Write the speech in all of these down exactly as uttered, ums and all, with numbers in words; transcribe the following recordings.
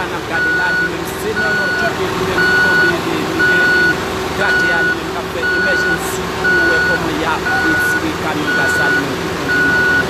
N ap gade la, li menm se nan yon tou ke li menm li tonbe, li, li, li, li grate a, li menm k ap fè emèjensi pou yo wè kòman y ap retire kamyon gaz sa, li menm ki tonbe nan tou a.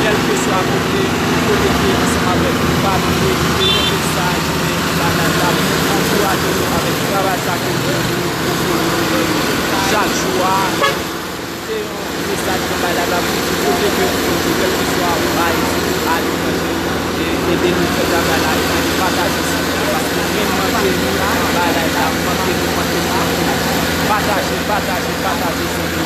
Kèlkeswa kote, kote ke ansanm avèk nou, pa bliye kite yon mesaj, men bagay la pou ankouraje nou avèk travay sa ke nou fè pou nou chak jou a. Kite yon mesaj nan bagay la pou di kote ke ou soti, kèlkeswa ou Ayiti, aletranje, e ede nou fè travay la, e pataje sa. Paske menm manke nou, bagay la manke nou, manke nou, manke nou. Pataje, pataje, pataje, zanmi.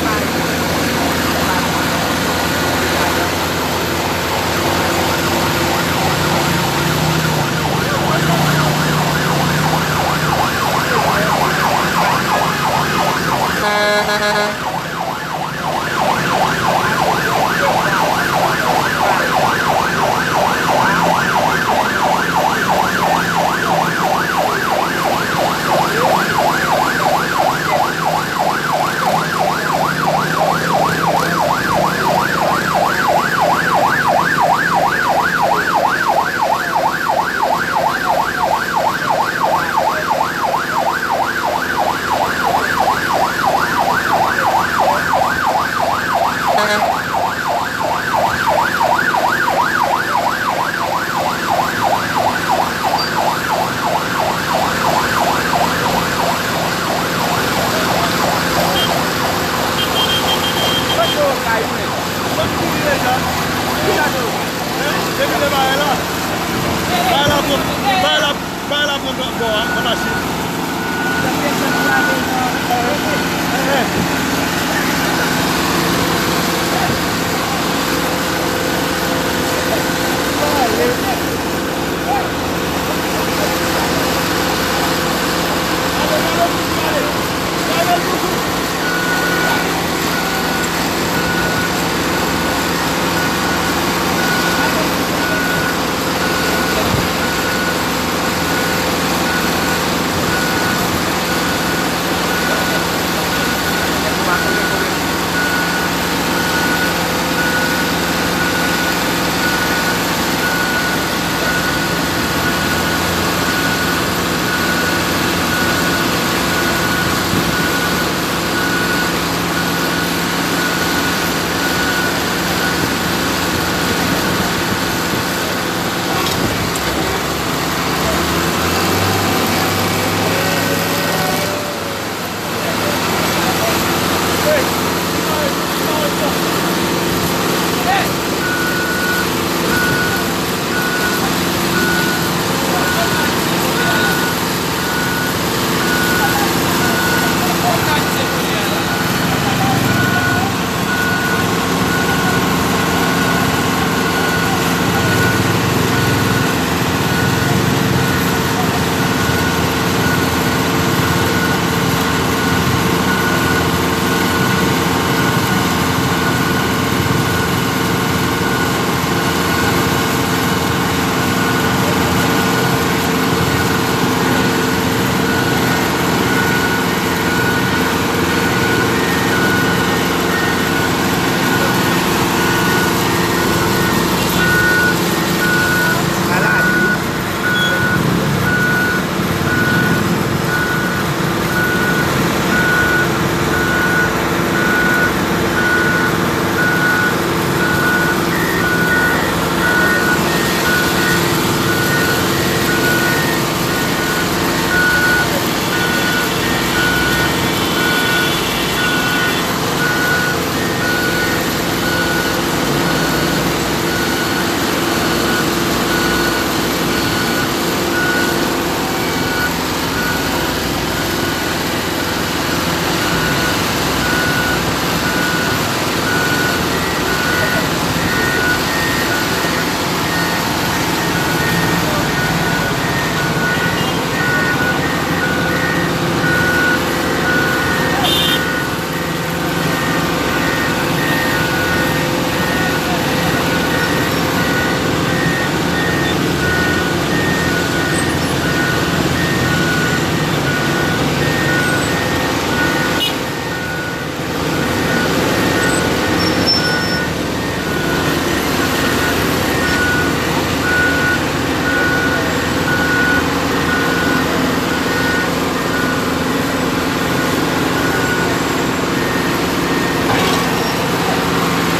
Deja, deja, deja. Hein? Depi de bagay la. Bagay la pran, bagay la, bagay la pran bò a, nan machin. Hein, hein.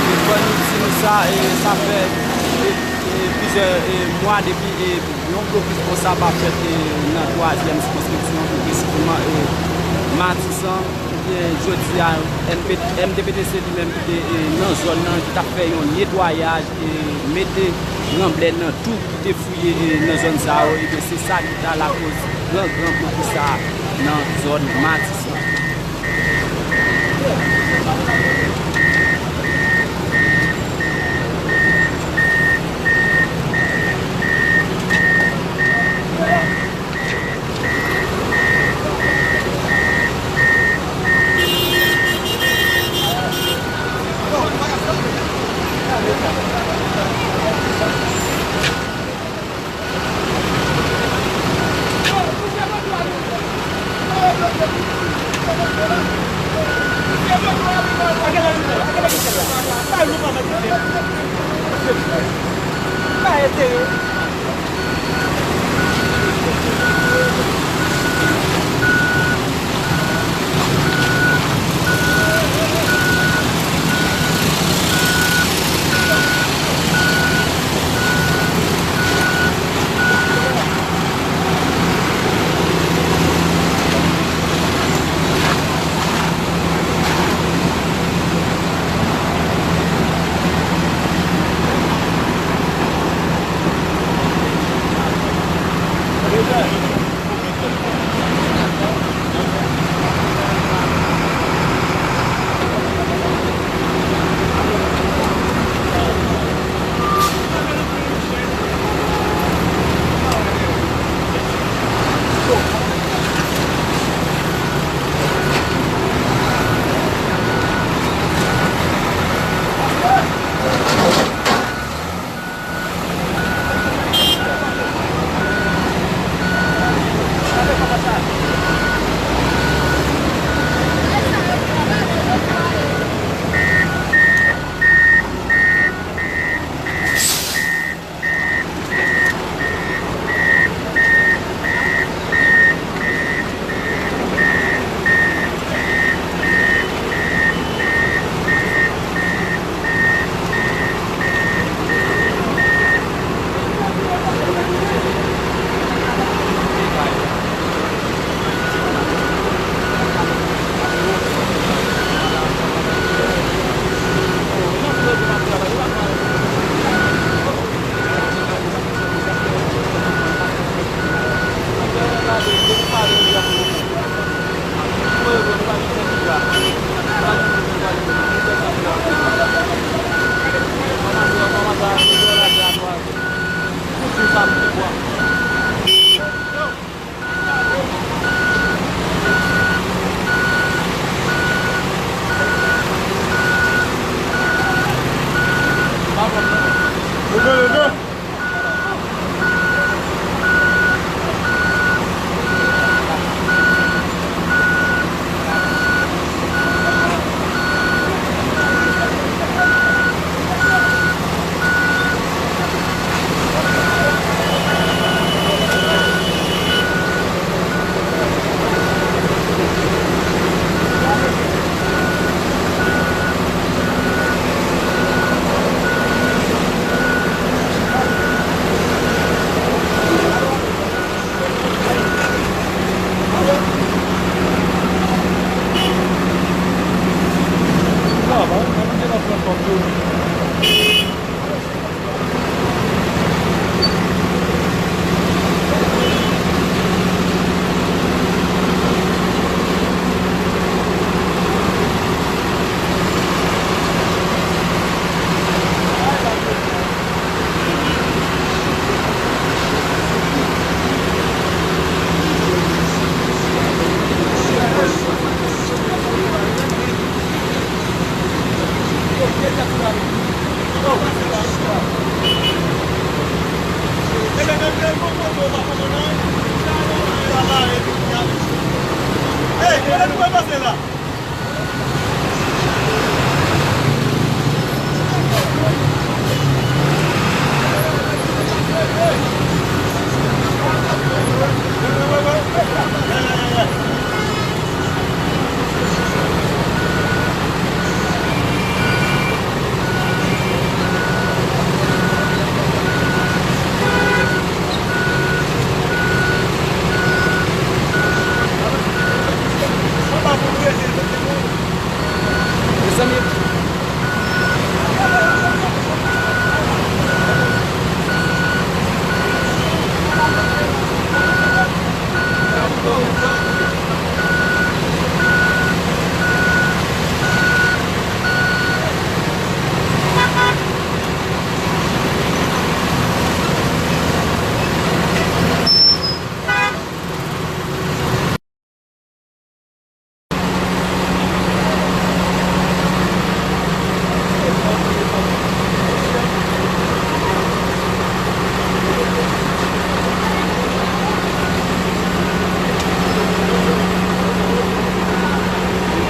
Li fò nou di nou sa, e, sa fè, e, e, plizyè, e, mwa depi, e, yon blokis konsa pa fèt, e, nan twazyèm sikonskripsyon, e, presizeman, e, Matisan, ebyen, jodi a, M P, M D P T C li menm ki te, e, nan zòn nan, ki t ap fè yon netwayaj, e, mete ranblè nan tou ki te fouye, e, nan zòn sa yo, ebyen, se sa ki ta lakoz gran, gran blokis sa a nan zòn Matisan.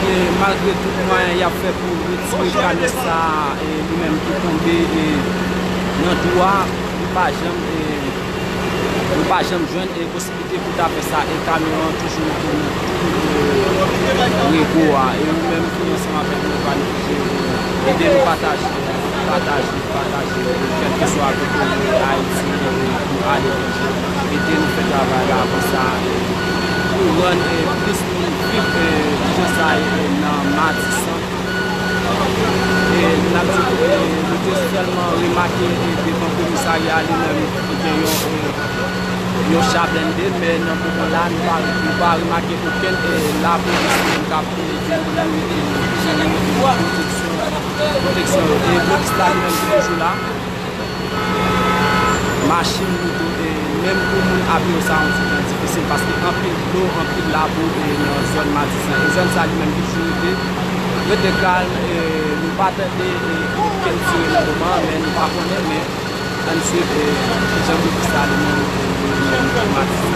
E malgre tout mwayen y ap fè pou retire kamyon sa a, e li menm ki tonbe, e nan twou a, nou pa janm, e nou pa janm jwenn, e posiblite pou ta fè sa, e kamyon an toujou rete nan twou, e, rego a. E ou menm ki ansanm avèk nou, pa neglije, e, ede nou pataje, pataje, pataje, e, kèlkeswa kote ou ye, Ayiti, e, ou aletranje. Ede nou fè travay la konsa, e, pou rann, e, plis moun viv, e, jan sa ye, e, nan Matisan. E n ap di, e, nou te sèlman remake, e, devan komisarya a li menm, te gen yon, e, yon cha blende, men nan moman la, nou pa, nou pa remake okenn, e, lapolis menm k ap, e, vin pou, e, jere, e, pwoteksyon, pwoteksyon yo. E blokis la li menm, li toujou la. Machin, moto, e menm pou moun a pye yo, sa yon ti jan difisil, paske anpil dlo, anpil labou, e nan zòn Matisan. E zòn sa li menm ki toujou rete, rete kalm, e nou pa tande, e okenn tire nan moman an, men nou pa konnen, men ann swiv, e kijan blokis la li menm, e li menm Matisan.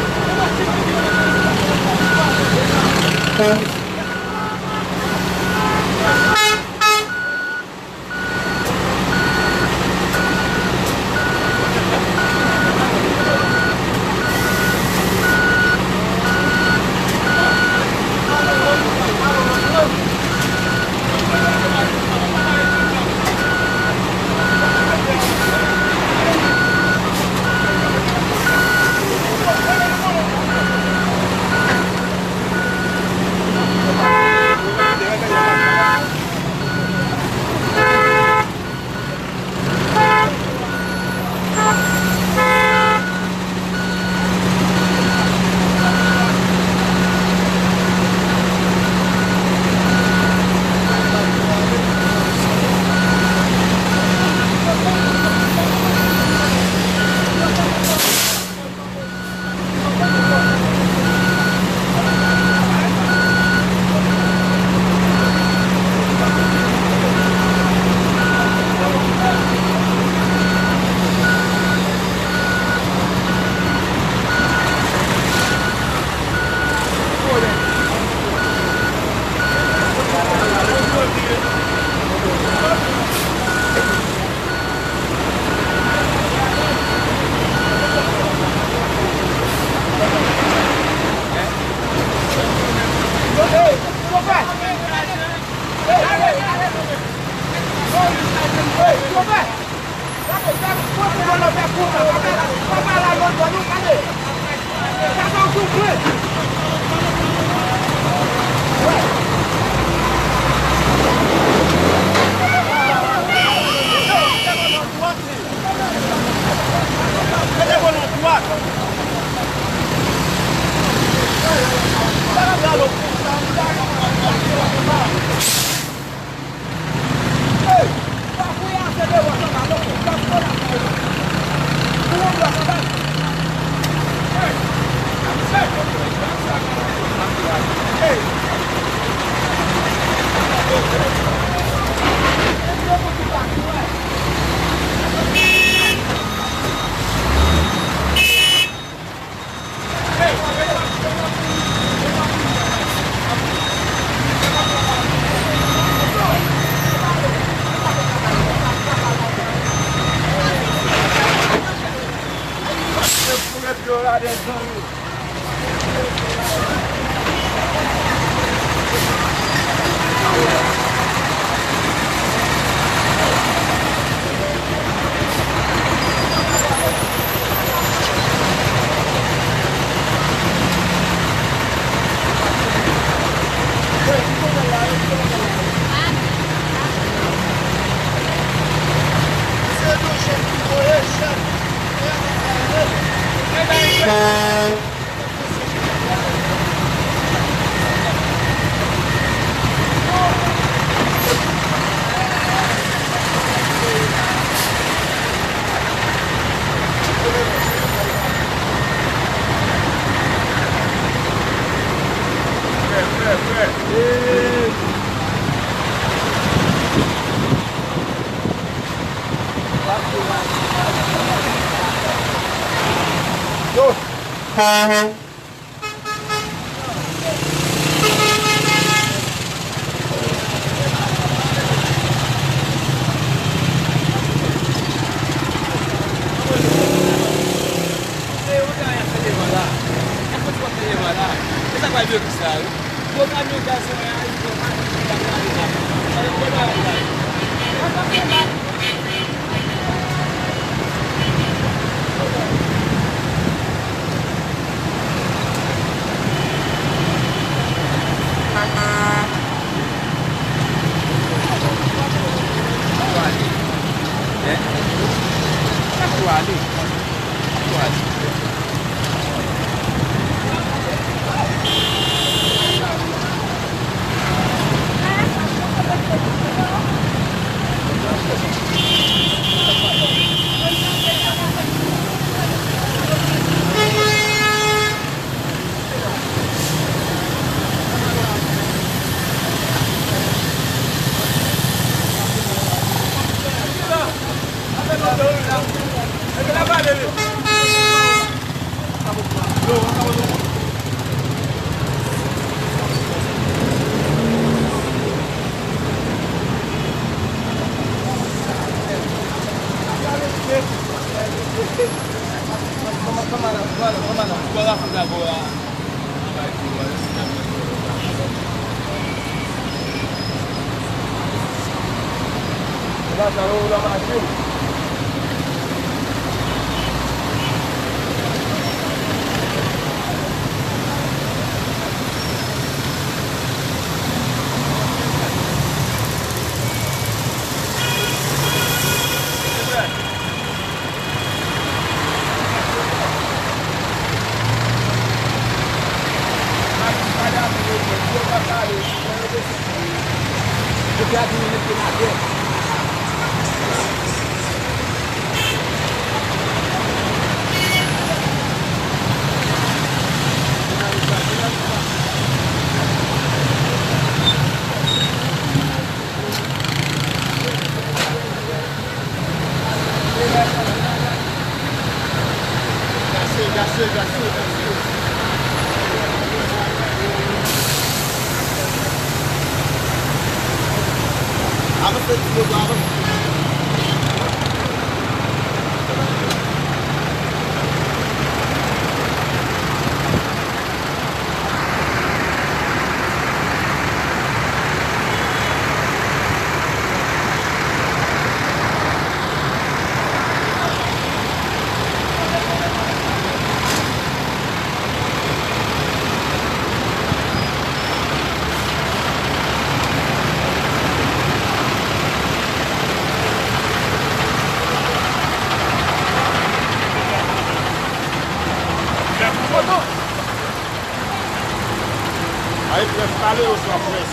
Ay, près pale oswa près?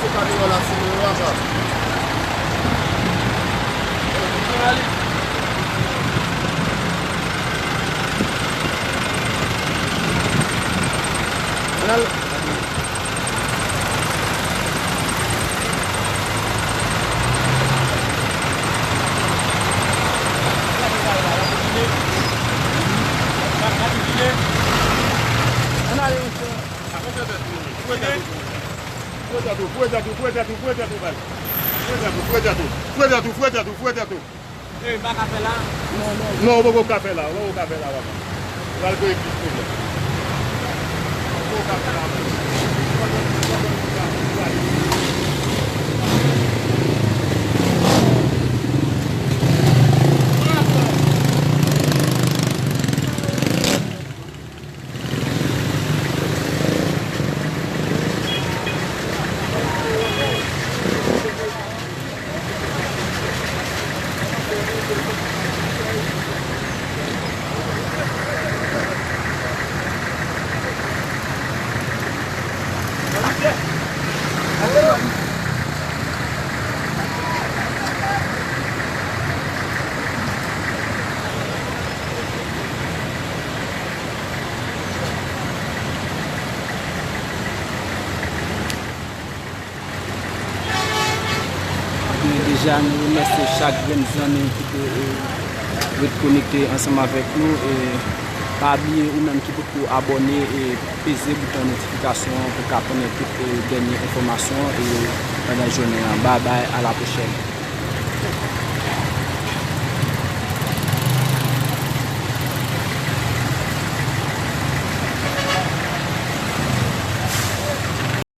Se pa nimewo la, se nimewo a sa. Ann al. Ann ale, mesye. Foure tèt ou, foure tèt ou, foure tèt ou, foure tèt ou, baz. Fouye tèt ou, fouye tèt ou, fouye tèt ou, fouye tèt ou. E, m pa ka fè la? Non, non. Non, ou poko ka fè la, ou poko ka fè la, papa. Ou pral kreye plis pwoblèm. Ou poko ka fè la ankò. E deja, nou remèsye chak grenn zanmi ki te, e, ret konekte ansanm avèk nou. E pa bliye, ou menm ki potko abòne, e peze bouton notifikasyon an pou w ka konnen tout, e, dènye enfòmasyon, e, pandan jounen an. Babay, a la pwochèn.